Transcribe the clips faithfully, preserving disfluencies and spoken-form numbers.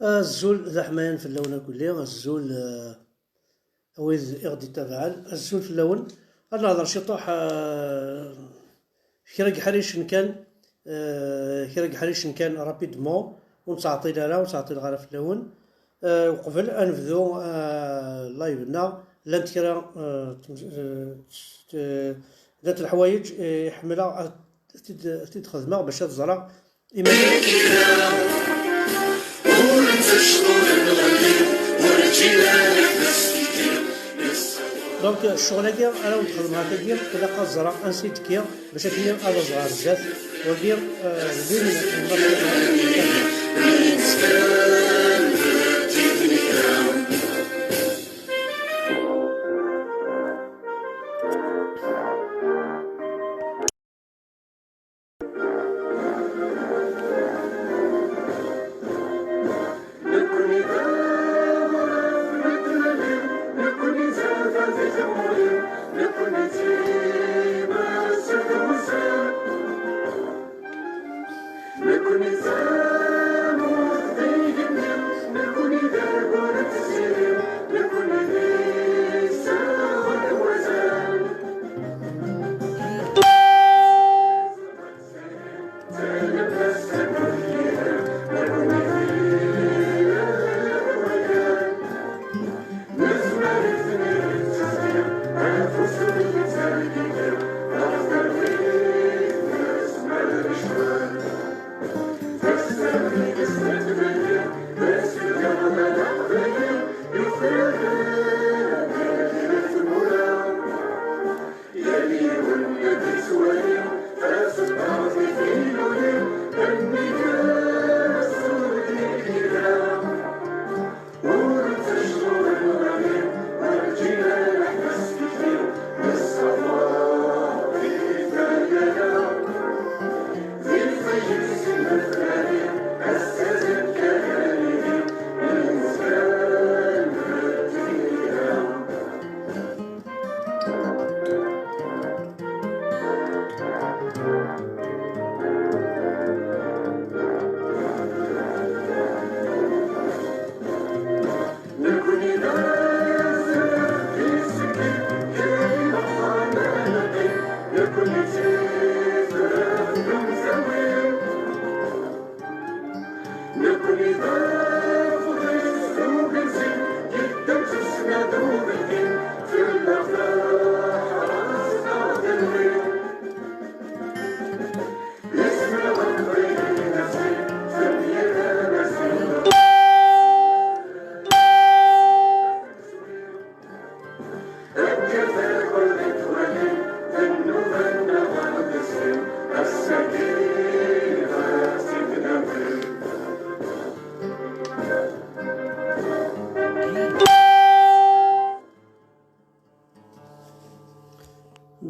Azul d aḥmayan fell-awen akk-nni, azul, eh, a wid i ɣ-d-ittabaɛen, azul fell-awen. Ad nehḍer ciṭuḥ, eh, kra n yeḥricen kan, eh, kra n yeḥricen kan rapidement, ur nettɛeṭṭil ara, ur nettɛeṭṭileɣ ara fell-awen. Eh, uqbel ad nebdu, eh, live-nneɣ, llant kra, eh, tm-, eh, t-, llant leḥwayeǧ, eh, ḥemmleɣ ad t-id, ad t-id-xedmeɣ bac ad ẓreɣ iman-iw. Donc, ccɣel-agi ara wen-xedmeɣ tagi, ilaq ad ẓreɣ ansi d-kkiɣ, bac akken ad aẓeɣ ar zdat. Wagi, eh, d win n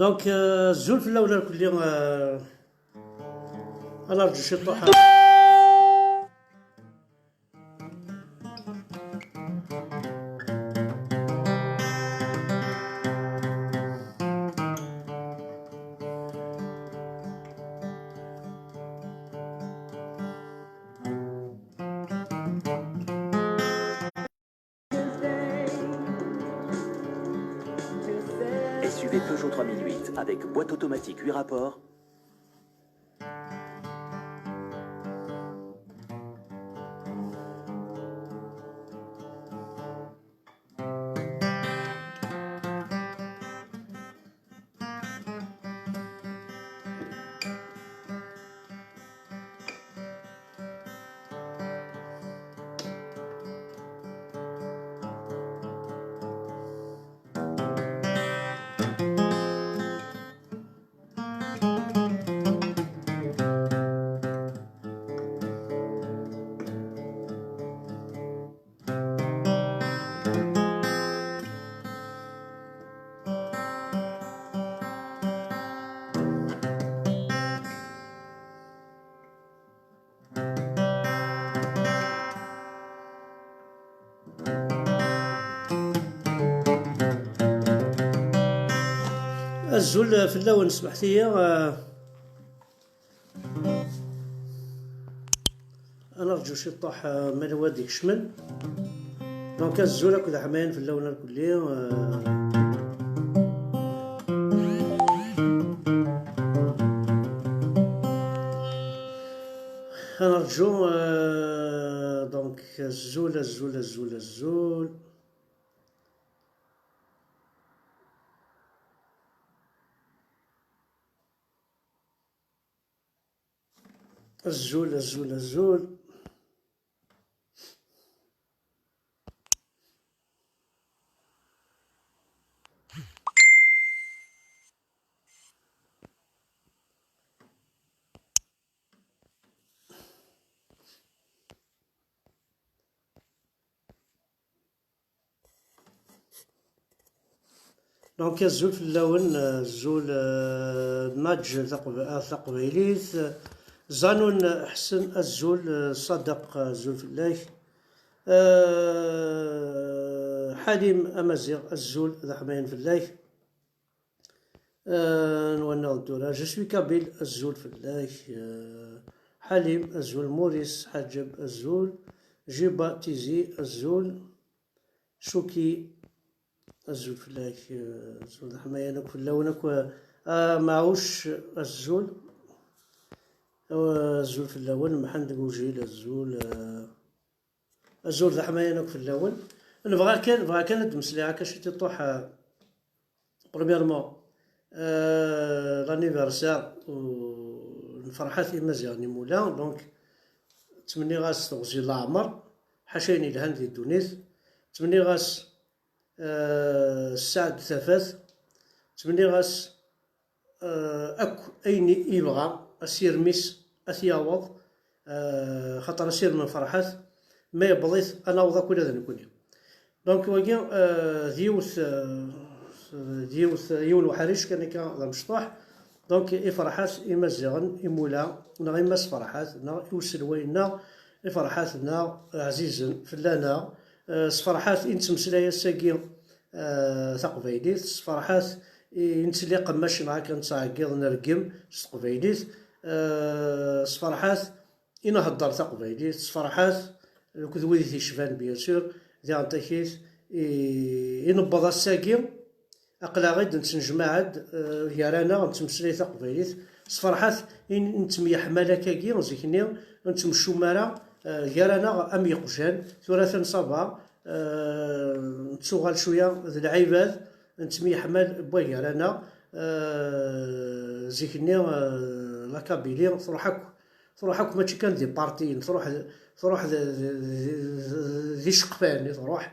Donc, euh, azul fell-awen irkelli, euh, ad nerǧu ciṭuḥ. S U V Peugeot trois mille huit avec boîte automatique huit rapports. Azul fell-awen, smeḥt-iyi, eh, Ad nerǧu ciṭuḥ, eh, ma lwa ad ikecmen. Donc, azul akked aḥmayan fell-awen irkelli, eh. Ad nerǧu, eh, donc, azul, azul, azul, azul. Azul, azul, azul. Donc, azul fell-awen, azul, eh, Maǧ taqb-, ah, taqbaylit, Zanun Ḥsen, azul, eh, Ṣadeq, azul fell-ak, eh, Ḥalim Amaziɣ, azul d aḥmayan fell-ak. Eh, nwanna tura, Je suis kabyle, azul fell-ak, eh, Ḥalim, azul Muris Ḥaǧeb, azul Jiba Tizi, azul Cuki, azul fell-ak, eh, azul d aḥmayan akk fell-awen akk, eh, Maɛuc, azul, eh, azul fell-awen, Mḥend Gujil, azul, eh, azul d aḥmayan akk fell-awen. Nebɣa kan, bɣa kan ad d-mmeslayeɣ akka ciṭuḥ, eh, premièrement, eh, l'anniversaire u-, n Ferḥat Imaziɣen Imula, donc, ttmenniɣ-as teɣzi n leɛmer, ḥaca ayen yelhan di ddunit, ttmenniɣ-as eh, sseɛd tafat, ttmenniɣ-as, eh, akk ayen i yebɣa, asirem-is ad t-yaweḍ, eh, xaṭer asirem n Ferḥat, ma yewweḍ-it, ad naweḍ akk ula d nekkni. Donc, wagi, eh, d yiwet, eh, d yiwet, yiwen uḥric kan akka d amecṭuḥ. Donc, i Ferḥat Imaziɣen Imula, neɣ i Mass Ferḥat, neɣ i uselway-nneɣ, i Ferḥat-nneɣ ɛzizen fell-aneɣ, eh, s Ferḥat i nettmeslay ass-agi, eh, taqbaylit, s Ferḥat i nettli qemmac neɣ akka nettɛeggiḍ nergem s teqbaylit, eh, s Ferḥat i nhedder taqbaylit, s Ferḥat akked wid i t-icban, bien sûr, diɣen takit i, i newweḍ ass-agi, aql-aɣ-id nettnejmaɛ-d, eh, gar-aneɣ, nettmeslay taqbaylit. S Ferḥat i n-, nettemyeḥmal akkagi, zik-nni ur nettemcum ara, eh, gar-aneɣ am yeqjan. Tura atan ça va, eh, nettuɣal cwiya d lɛibad, nettemyeḥmal wway gar-aneɣ, eh, zik-nni, eh, la Kabylie truḥ akk, truḥ akk mačči kan di parti, truḥ, truḥ d, d, d, d, d iceqfan i truḥ.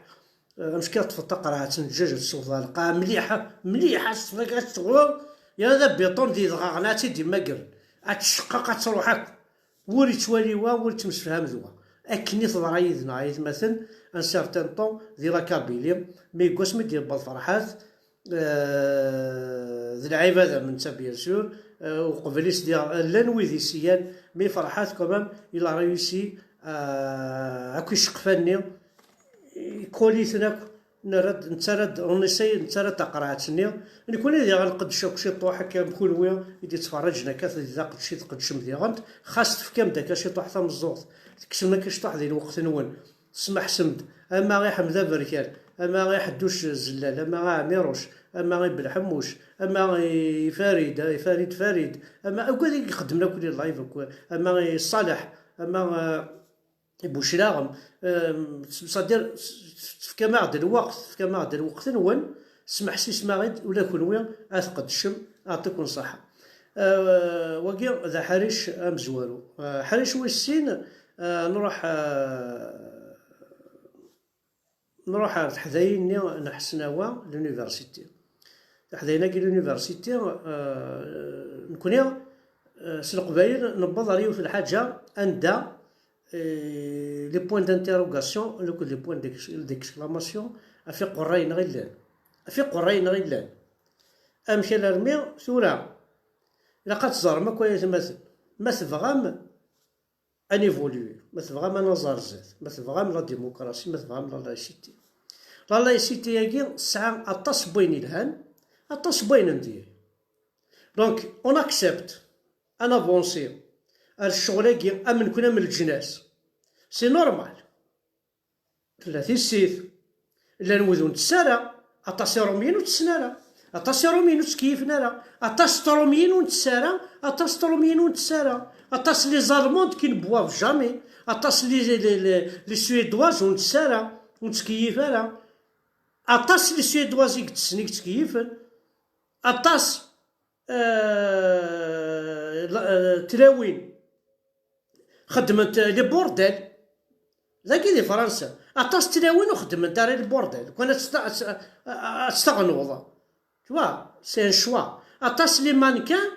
Eh, amek ara teṭṭfeḍ taqerɛet n ddjaj ad tesweḍ ɣer lqaɛa mliḥ, mliḥ, ad teṭṭfeḍ akka ad tesweḍ, yerna d abiṭun d yedɣaɣen ad tt-id-immagren, ad tceqqeq ad truḥ akk. Ur ittwali wa, ur ittemsefham d wa. Akken i teḍra yid-neɣ, ay atmaten, un certain temps di la Kabylie, mi deg wasmi d-yewweḍ Ferḥat, eh, d lɛibad am netta, bien sûr, eh, uqbel-is diɣ llan wid i s-iyan, mi Ferḥat, quand même, il a réussi, eh, akk iceqfan-nni, ikoli-ten akk, nerra-d, nettarra-d, on essaye, nettarra-d taqerɛet-nni. Nekkni diɣ ad nqeddec akk ciṭuḥ akka am kunwi i d-yettferriǧen akka, d aqedci tqeddcem diɣen, xas tefkam-d akka ciṭuḥ tameẓẓuɣt, tekksem akka ciṭuḥ di lweqt-nwen, tesmeḥsem-d, ama i Ḥmed Aberkan, ama i Ḥedduc Zellal, ama i Ɛmiruc, ama i Belḥemmuc, ama i Farid, i Farid Farid, ama akk wid i ixeddmen akk di live akk, ama i Ṣaleḥ, ama, eh, i Buclaɣem, eh, c'est-à-dire, tefkam-aɣ-d lweqt, tefkam-aɣ-d lweqt-nwen, smeḥsisem-aɣ-id ula kunwi ad tqeddcem, aɛṭikum ṣṣeḥḥa. Eh, wagi d aḥric amezwaru. Eh, aḥric wis sin, eh, nruḥ, eh, nruḥ ar teḥdayin-nni n Ḥesnawa, l'université. Taḥdayin-agi l'université, eh, nekni, eh, s Leqbayel newweḍ ar yiwet n lḥaǧa anda, eh, les points d'interrogation akked les points d'ex-, d'exclamation ɣef iqerrayen i llan. Ɣef iqerrayen i llan. Amek alarmi tura, ilaq ad teẓrem akk ay atmaten, ma tebɣam ad névoluer, ma tebɣam ad naẓ ar zdat, ma tebɣam la démocratie, ma tebɣam la laïcité. La laïcité-agi tesɛa aṭas n wayen yelhan, aṭas n wayen n diri. Donc, on accepte, ad navancer ar ccɣel-agi am nekkni am leǧnas. C'est normal. Tella tissit. Llan wid ur ntess ara. Aṭas Iṛumyen ur tessen ara. Aṭas Iṛumyen ur ttkeyyifen ara. Aṭas Tṛumyin ur ntess ara. Aṭas Tṛumyin ur ntess ara. Aṭas les Allemandes qui ne boivent jamais. Aṭas les, les, les, les Suédoises ur ntess ara. Ur ttkeyyif ara. Aṭas les Suédoises i yettsen i yettkeyyifen. Aṭas, euh, la- euh, tlawin xeddment les bordels. Dagi di Fransa, aṭas tlawin ur xeddment ara les bordels. Kan ad tt-, ad tt-, ad tt-teɣnuḍ. Tu vois, c'est un choix. Aṭas les mannequins,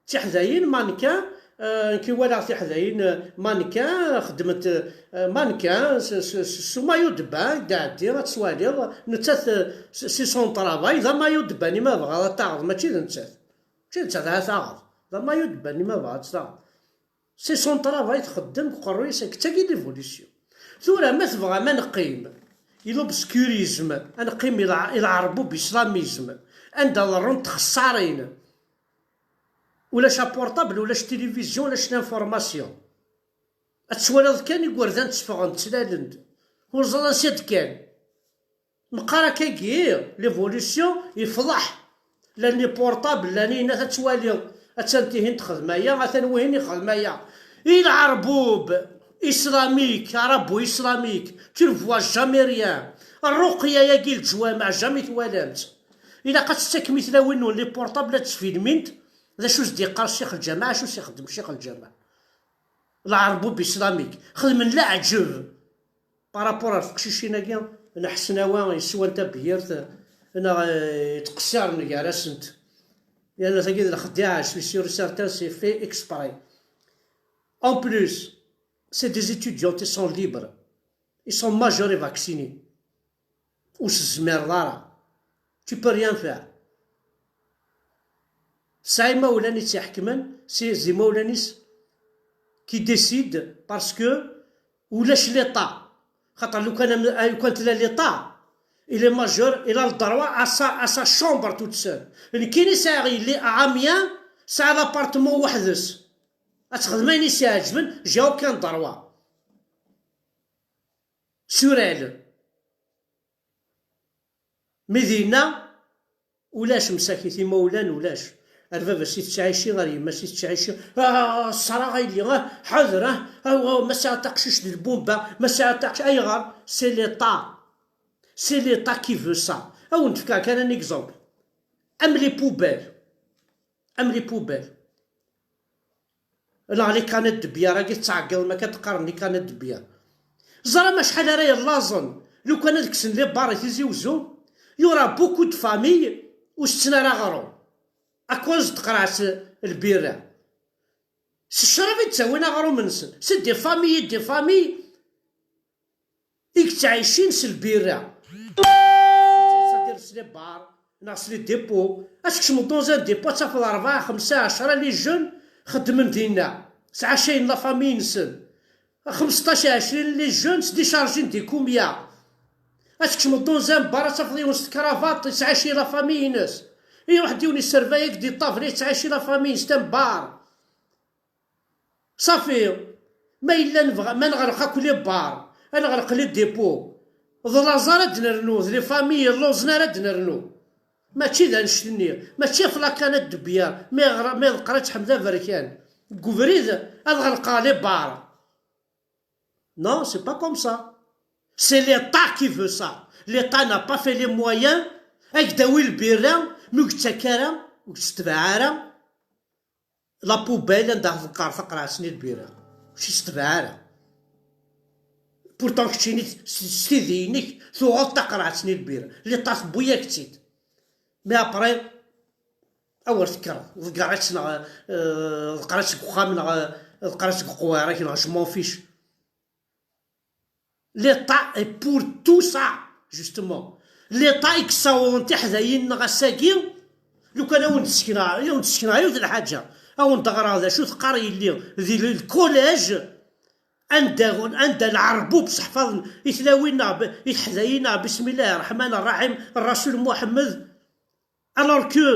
tiḥdayin, mannequins, euh, nekk walaɣ tiḥdayin, euh, mannequins, xeddment, euh, mannequins, s, s, s, s maillot de bain, d-, ɛeddi, ad twaliḍ, nettat, euh, s, c'est son travail, d amaillot de bain, i ma tebɣaḍ ad taɣeḍ, mačči d nettat. Mačči d nettat ara taɣeḍ, d amaillot de bain, i ma tebɣaḍ ad taɣeḍ. C'est son travail, txeddem deg uqerruy-is, d tagi l'évolution. Tura, ma tebɣam ad neqqim i l'obscurisme, ad neqqim i lɛ-, i lɛerbub islamisme, anda ḍerrunt txessarin, ulac aportable, ulac tilivizyu, ulac l'information. Ad twaliḍ kan igerdan tteffɣen, ttlalen-d. Ur ẓriɣ ansi d-kkan. Meqqar akkagi, l'évolution, yefḍeḥ. Llan les portables, llan inat ad twaliḍ. Attan tihin texdem aya, atan wihin ixdem aya. I lɛerbub islamique, arabo-islamique, tu ne vois jamais rien. Rruqya-agi, leǧwameɛ, jamais twalam-tt. Ilaq ad tettakem i tlawin-nwen les portables ad ttfilmint d acu s-d-yeqqar ccix lǧameɛ, acu s-ixeddem ccix lǧameɛ. Lɛerbub islamique, xedmen leɛǧeb. Par rapport ar teqcicin-agi n Ḥesnawa yeswan tabyirt, neɣ, eh, yettqeṣṣiren gar-asent. Yerna tagi d lexdiɛa, je suis sûr et certain, c'est fait exprès. En plus, c'est des étudiants, ils sont libres. Ils sont majeurs et vaccinés. Ur s-tezmireḍ ara. Tu peux rien faire. Tesɛa imawlan i tt-iḥekmen, c'est des imawlan-is qui décident parce que ulac l'État. Xaṭer lukan am-, lukan tella l'État, il est majeur, il a le droit à sa, à sa chambre toute seule. Nekkini sɛiɣ yelli à Amiens, sɛiɣ l'appartement weḥd-s. Ad texdem ayen i s-iɛeǧben, j'ai aucun droit. Sur elle. Mi dinna, ulac msakit imawlan, ulac. Ar baba-s i tettɛici, ar yemma-s i tettɛici. Ah, ṣṣreɣ a yelli, ah, ḥader, ah, ah, ah, ma sɛiɣ taqcict d lbumba, ma sɛiɣ taqcict, ayɣer? C'est l'État. C'est l'État qui veut ça. Ad wen-d-fkeɣ kan un exemple. Am les poubelles. Am les poubelles. Neɣ les canettes de bière, agi tettɛeggiḍem akka d-qqaren les canettes de bière. Ẓram acḥal ara yellaẓen lukan ad kksen les bars i Tizi Uzzu? Il y aura beaucoup de familles ur setten ara aɣrum. À cause n tqerɛet lbirra. S ccrab i d-ttawin aɣrum-nsen. C'est des familles et des familles i yettɛicin s lbirra. Ttaddir s les bars neɣ s les dépôts. Ad tkecmeḍ dans un dépôt, ad tafeḍ rebɛa, xemsa, ɛecra les jeunes xeddmen dinna, sɛacayen la famille-nsen. Xmesṭac, ɛecrin les jeunes ttdicharjin des combien. Ad tkecmeḍ dans un bar, ad tafeḍ yiwen s tkravaṭ yettɛici la famille-ines. Iruḥ-d yiwen yesservay-ak di ṭṭabla, yettɛici la famille-ines, c'est un bar. Safi. Ma yella nebɣa, ma neɣleq akk les bars, ad neɣleq les dépôts, d laẓ ara d-nernu, d les familles lluẓen ara d-nernu. Mačči d annect-nni, mačči ɣef la canette de bière, ma yeɣra, ma yeḍqer ad teḥmed aberkan. Deg ubrid, ad ɣelqeɣ les bars. Non, c'est pas comme ça. C'est l'État qui veut ça. L'État n'a pas fait les moyens. Ad k-d-awi lbirra, mi ur yettak ara, ur yettebaɛ ara. La poubelle anda tḍeqqer taqerɛet-nni lbira. Ur s-yetbeɛ ara. Pourtant keččini s, s tidi-inek tuɣeḍ taqerɛet-nni lbira. L'État tewwi-yak-tt-id. Mais après, awer tekkreḍ, ḍegger-itt neɣ, euh, ḍeqqer-itt deg uxxam neɣ, euh, ḍeqqer-itt deg uqwiṛ-ik neɣ je m'en fiche. L'État est pour tout ça, justement. L'État i yessawḍen tiḥdayin-nneɣ ass-agi, lukan a wen-d-sekneɣ, a wen-d-sekneɣ yiwet n lḥaǧa, a wen-d-ɣreɣ d acu teqqar yelli di l-, lkulaj, anda, anda lɛerbub seḥfaḍen i tlawin-nneɣ, b-, i teḥdayin-nneɣ, bismillahi rreḥmani rraḥim, Rasul Muḥemmed. Alors que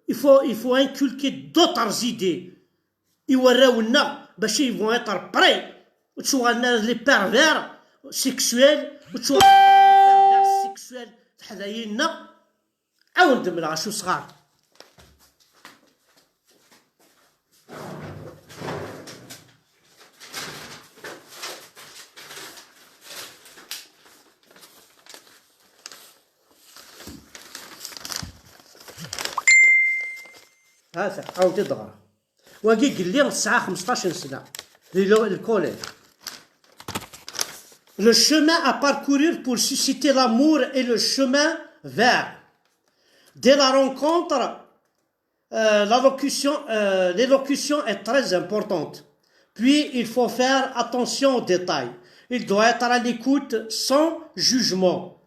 il faut, il faut inculquer d'autres idées i warraw-nneɣ, bac ils vont être prêts Ur ttuɣalen ara d les pervers sexuels, ur ttuɣalen ara d les pervers sexuels teḥdayin-nneɣ. Awen-d-mleɣ acu sɣar. Hata, awen-t-id-ɣreɣ. Wagi yelli tesɛa xmesṭac n sna, di lo-, lkoliǧ. Le chemin à parcourir pour susciter l'amour est le chemin vert. Dès la rencontre, euh, l'allocution, euh, l'élocution est très importante. Puis, il faut faire attention aux détails. Il doit être à l'écoute sans jugement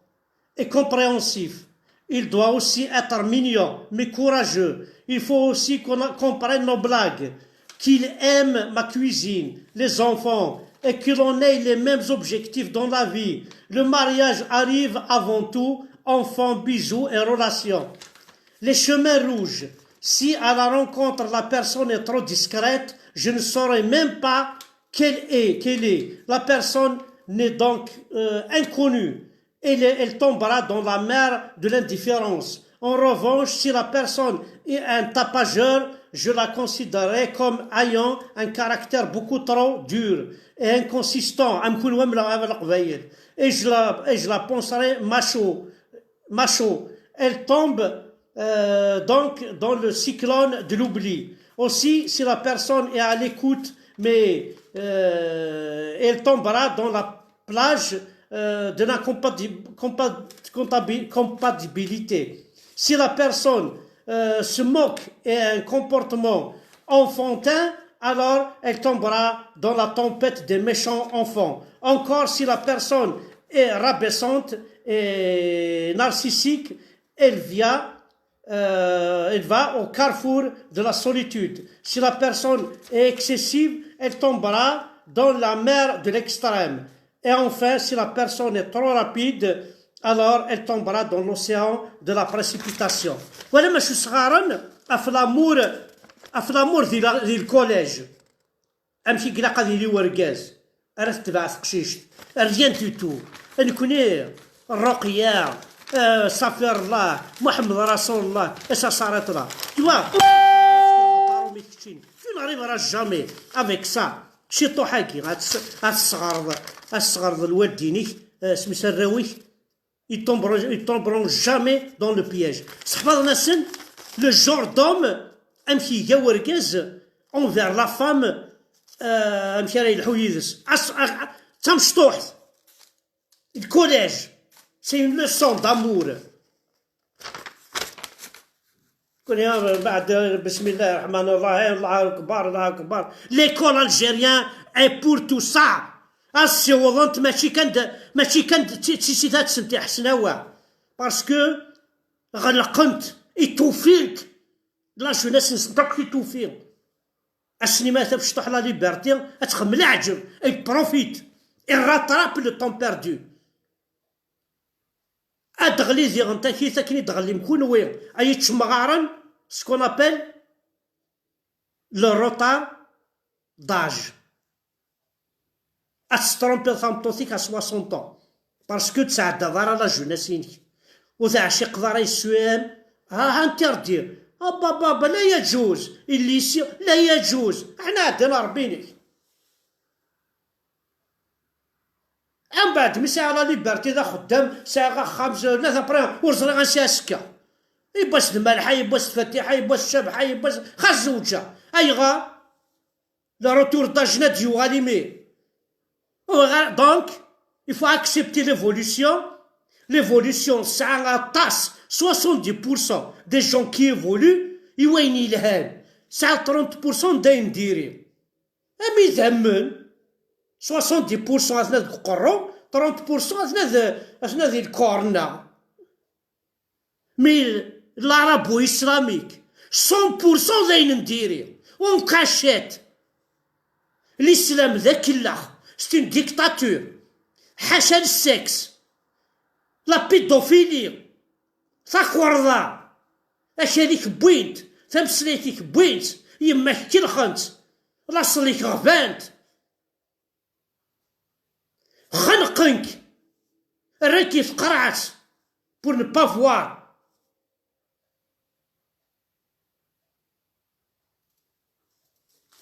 et compréhensif. Il doit aussi être mignon, mais courageux. Il faut aussi qu'on comprenne nos blagues, qu'il aime ma cuisine, les enfants, et que l'on ait les mêmes objectifs dans la vie. Le mariage arrive avant tout, enfants, bijoux et relations. Les chemins rouges. Si à la rencontre la personne est trop discrète, je ne saurais même pas quelle est, quelle est. La personne n'est donc, euh, inconnue. Elle, elle tombera dans la mer de l'indifférence. En revanche, si la personne est un tapageur, je la considérerai comme ayant un caractère beaucoup trop dur et inconsistant. Amkun wamla, a leqbayel. Et je la, et je la penserai macho. Macho. Elle tombe, euh, donc dans le cyclone de l'oubli. Aussi, si la personne est à l'écoute, mais, euh, elle tombera dans la plage, euh, de l'incompatibilité. Si la personne, euh, se moque et a un comportement enfantin, alors elle tombera dans la tempête des méchants enfants. Encore, si la personne est rabaissante et narcissique, elle vient, euh, elle va au carrefour de la solitude. Si la personne est excessive, elle tombera dans la mer de l'extrême. Et enfin, si la personne est trop rapide, alors elle tombera dans l'océan de la précipitation. Voilà ma s-sɣaren af l'amour, af l'amour di, la, di lkoliǧ. Amek i ilaq ad yili urgaz ara tetbeɛ teqcict? Rien du tout. Nekni, Ruqya, euh, Safirullah, Muḥemmed Rasulullah, et ça s'arrête là. Tu vois? Tu n'arriveras jamais avec ça. Ciṭuḥ-agi, ad s-, ad tesɣerḍ, ad tesɣerḍ lwaldin-ik, euh, smis arraw-ik, ils tomberont, ils tomberont jamais dans le piège. Seḥfaḍen-asen le genre d'homme, amek iga urgaz envers la femme, euh, amek ara yelḥu yid-s. As-, a-, a-, d tamecṭuḥt. Lkoliǧ, c'est une leçon d'amour. Kuni, ah, mbeɛd, bismillah ar-Rahman ar-Rahim, Allahu akbar, Allahu akbar. L'école algérienne est pour tout ça. Ad ssiwḍent mačči kan d, mačči kan d ti-, d tisit ad sent iḥesnawa. Parce que ɣelqent, étouffent la jeunesse-nsent akk, étouffent. Ass-nni ma tafecṭuḥ la liberté, ad txemmel aɛǧeb, elle profite, elle rattrape le temps perdu. Ad d-ɣli diɣen takit akken i d-ɣellim kunwi, ay ittcemɣaren, ce qu'on appelle le retard d'âge. Ad testrumpiḍ tameṭṭut-ik à soixante ans, parce que ur tesɛeddaḍ ara la jeunesse-inek. Ur teɛciqeḍ ara yessuam, ha, ha, interdit. Ah, baba, baba, la يجوز. Ici, la يجوز. Aḥna ɛeddan Ṛebbi-inek. Ambeɛd mi sɛiɣ la liberté d axeddam, sɛiɣ axxam, z-, la après ur ẓriɣ ansi ad s-kkeɣ. Yiwwas d Malḥa, yiwwas d Fatiḥa, yiwwas d Cabḥa, yiwwas xas zewǧeɣ. Ayɣer? Le retour d'âge-nni ad d-yuɣal imi. Donc, il faut accepter l'évolution. L'évolution, tesɛa aṭas, soixante-dix pour cent des gens qui évoluent, i wayen yelhan. Tesɛa trente pour cent d ayen diri. Am idammen, soixante-dix pour cent atna deg uqerru, trente pour cent atna d, atna di lkurna. Mais l'arabo-islamique, cent pour cent d ayen n diri, en cachette. L'islam d akellax, c'est une dictature. Ḥaca le sexe, la pédophilie, takerḍa, akal-ik wwin-t, tameslayt-ik wwin-tt, yemma-k kellxen-tt, laṣel-ik ɣban-t. Qqen-k. Rran-k i tqerɛet pour ne pas voir.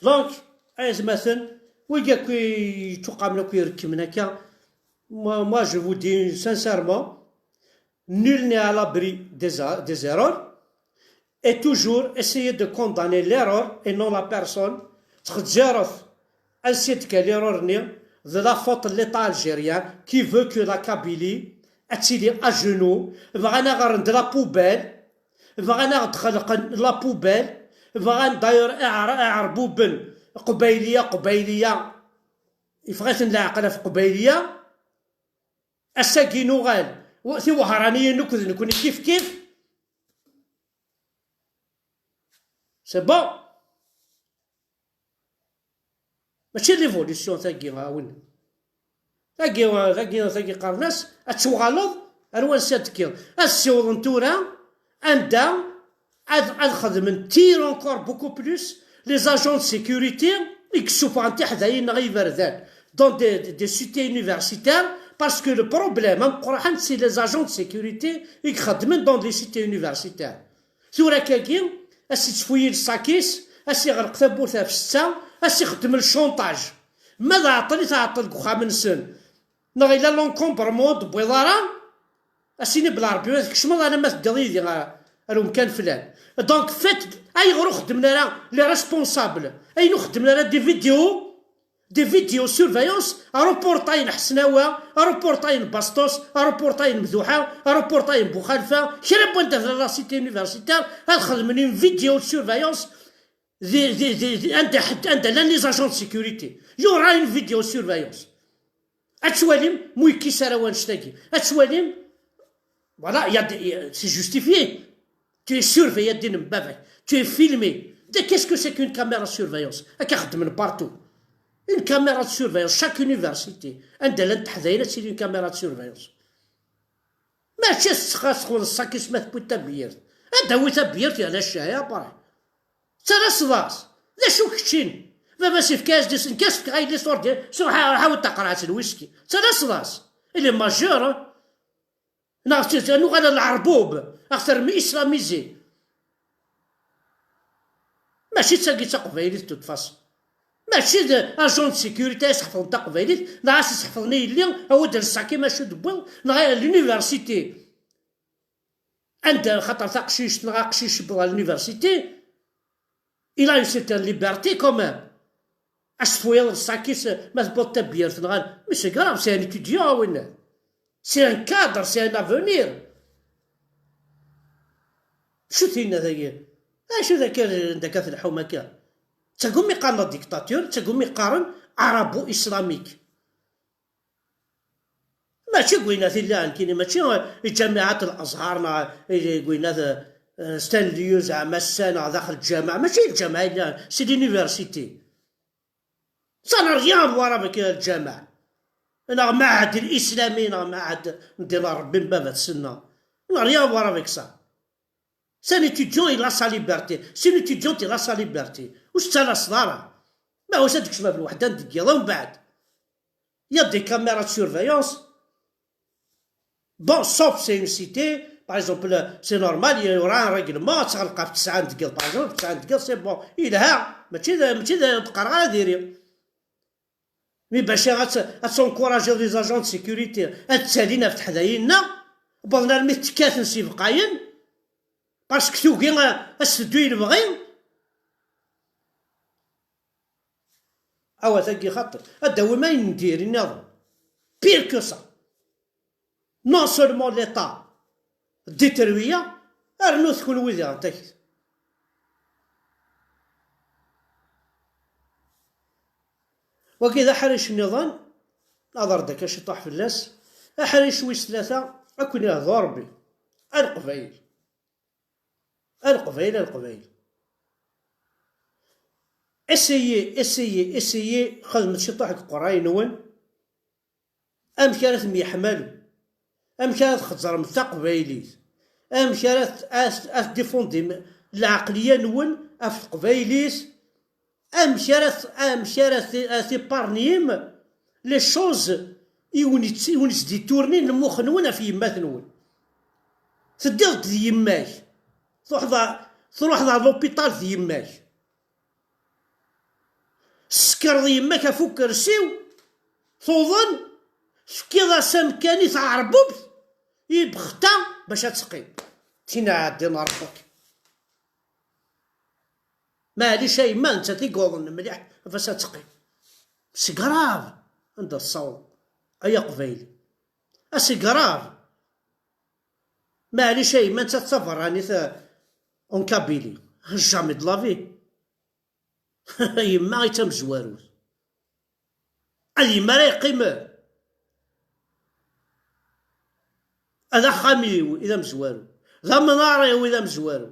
Donc, ay atmaten, wigi akk i yettuqamen akk irekmen akka, moi, moi, je vous dis sincèrement, nul n'est à l'abri des, des erreurs, et toujours essayer de condamner l'erreur et non la personne. Ttxezziret ansi d-tekka l'erreur-nni, de la faute de l'État algérien qui veut que la Kabylie ad tili à genoux, bɣan ad ɣ-rren de la poubelle, bɣan ad ɣ-d-xelqen la poubelle, bɣan d'ailleurs Iɛer-, Iɛerbuben, Qbayliya, Qbayliya, yeffeɣ-iten leɛqel ɣef Qbayliya. Ass-agi nuɣal, w-, Tiwehṛaniyin akk d nekni kif kif. C'est bon. Mačči d l'évolution tagi, a win. Tagi, tagi, tagi qqaren-as, ad tuɣaleḍ ar wansi ad tekkiḍ. Ad ssiwḍen tura anda ad, ad xedmen tir encore beaucoup plus les agents de sécurité i yessufɣen tiḥdayin neɣ iberdan dans des, des, des cités universitaires, parce que le problème ameqqran c'est les agents de sécurité i ixeddmen dans les cités universitaires. Tura akkagi, a s-ittfuyil ṣṣak-is, a s-iɣleq tawwurt ɣef ssetta, a s-ixeddem le chantage. Ma d aɛeṭṭel i tɛeṭṭel deg uxxam-nsen, neɣ yella l'encombrement ur d-tewwiḍ ara, a s-ini belli Ṛebbi ma tkecmeḍ alamma teddiḍ yid-i ɣer, ɣer umkan flan. Donc, faites, ayɣer ur xeddmen ara les responsables, ayen ur xeddmen ara des vidéos, des vidéos surveillance, aruportay n Ḥesnawa, aruportay n Bastos, aruportay n Mduḥa, aruportay n Buxalfa, kra n wanda tella la cité universitaire, ad xedmen une vidéo de surveillance di, di, di, di, anda, anda llan les agents de sécurité. Il y aura une vidéo surveillance. Ad twalim, mu yekkis ara wannect-agi. Ad twalim, voilà, il y a des, c'est justifié. Tu es surveillé, din baba. Tu es filmé. De qu'est-ce que c'est qu'une caméra de surveillance? Akka xeddmen partout. Une caméra de surveillance, chaque université. Anda llant teḥdayin ad tili une caméra de surveillance. Mačči s-, s-, txuḍ ṣṣak-is ma tewwi-d tabyirt. Ad d-tawi tabyirt yerna ccahi, après. Ttalaseḍ-as. D acu keččin? Baba-s yefka-as-d isenkas, fkeɣ a yelli s urdi, s ruḥ, ruḥ awi-d taqerɛet n whisky. Ttalaseḍ-as. Il est majeur, hein? Neɣ s-, nuɣal ɣer leɛrbub, ad ɣ-terrem islamisés. Mačči d tagi d taqbaylit, de toute façon. Mačči d agent de sécurité i s-ḥefḍen taqbaylit, neɣ a s-ḥefḍen i yelli, awi-d lsaki mačči d-wwiḍ, neɣ l'université. Anda, xaṭer taqcict neɣ aqcic yewweḍ ɣer l'université, il a une certaine liberté quand même. Ad s-tefwiḍ lsaki-s ma tewwiḍ tabyirt neɣ, mais c'est grave, c'est un étudiant, a winna. C'est un cadre, c'est un avenir. Acu tinna dagi? Acu d akka, d akka telḥum akka? Tagumi qqaren la dictature, tagumi qqaren arabo-islamique. Mačči deg winna i llan nekkini, mačči i ǧamiɛat Al-Azhar neɣ i deg winna, eh, Stanley zeɛma ass-a neɣ daxel lǧameɛ, mačči d lǧameɛ i llan, c'est l'université. Ça n'a rien à voir avec, euh, lǧameɛ. Neɣ mɛahad islami, neɣ mɛahad n din Ṛebbi n baba tsenna. Ça n'a rien à voir avec ça. C'est un étudiant, il a sa liberté. C'est une étudiante, il a sa liberté. Ur tettalaseḍ ara. Ma ur s-ad-tekcem ɣef lweḥda n deg yiḍ, umbeɛd. Il y a des caméras de surveillance. Bon, sauf c'est une cité, par exemple, c'est normal, il y aura un règlement, ad tɣelqeḍ ɣef tesɛa n deg yiḍ, par exemple, tesɛa n deg yiḍ, c'est bon. Yelha, mačči d, mačči d, ur d-qqareɣ ara diri. Mais bac ad, ad tencourager les agents de sécurité, ad ttalin ɣef teḥdayin-nneɣ, wwḍen armi ttekkaten s ibeqayen, parce que tugi a, a s-teddu i lebɣi. Awa tagi xaṭer, ad d-tawim ayen n diri nniḍen. Pire que ça. Non seulement l'État détruit, rnut kunwi diɣen takti. Wagi d aḥric nniḍen, aḍer-d akka ciṭuḥ fell-as. Aḥric wis tlata, ad ken-ihdu Ṛebbi. A Leqbayel. A Leqbayel, a Leqbayel. Essayez, essayez, essayez, xedmet ciṭuḥ deg uqerray-nwen. Amek ara temyeḥmalem? Amek ara txeẓẓrem taqbaylit? Amek ara t-, ara t-, ara tdifundim lɛeqliya-nwen ɣef teqbaylit? Amek ara t-, amek ara t-, ara tiparnim les choses i wen-itt-, i wen-ittditturnin lmux-nwen ɣef yemma-twen. Teddiḍ-d d yemma-k, truḥeḍ a-, truḥeḍ ɣer l'hôpital d yemma-k, tessekreḍ yemma-k ɣef ukersi-w, tuḍen, tefkiḍ-as amkan i tɛerbubt, i bexta bac ad teqqim. Tin ɛeddan ɣer ɣur-k. Maɛlic a yemma, nettat i yuḍen mliḥ, ɣef-as ad teqqim. C'est grave anda tessawḍeḍ, ay aqbayli. A, c'est grave. Maɛlic a yemma, nettat d taberranit, euh, en Kabylie. Jamais de la vie. A yemma i d tamezwarut. A yemma ara yeqqimen. A d axxam-iw i d amezwaru. D amnaṛ-iw i d amezwaru.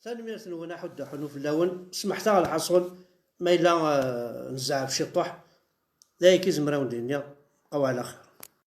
Tanemmirt-nwen, aḥuddu aḥunnu fell-awen. Smeḥt-aɣ lḥaṣun ma yella, eh, nzeɛɛef ciṭuḥ. D ayagi i zemreɣ ad wen-d-iniɣ. Aw ɛla xir.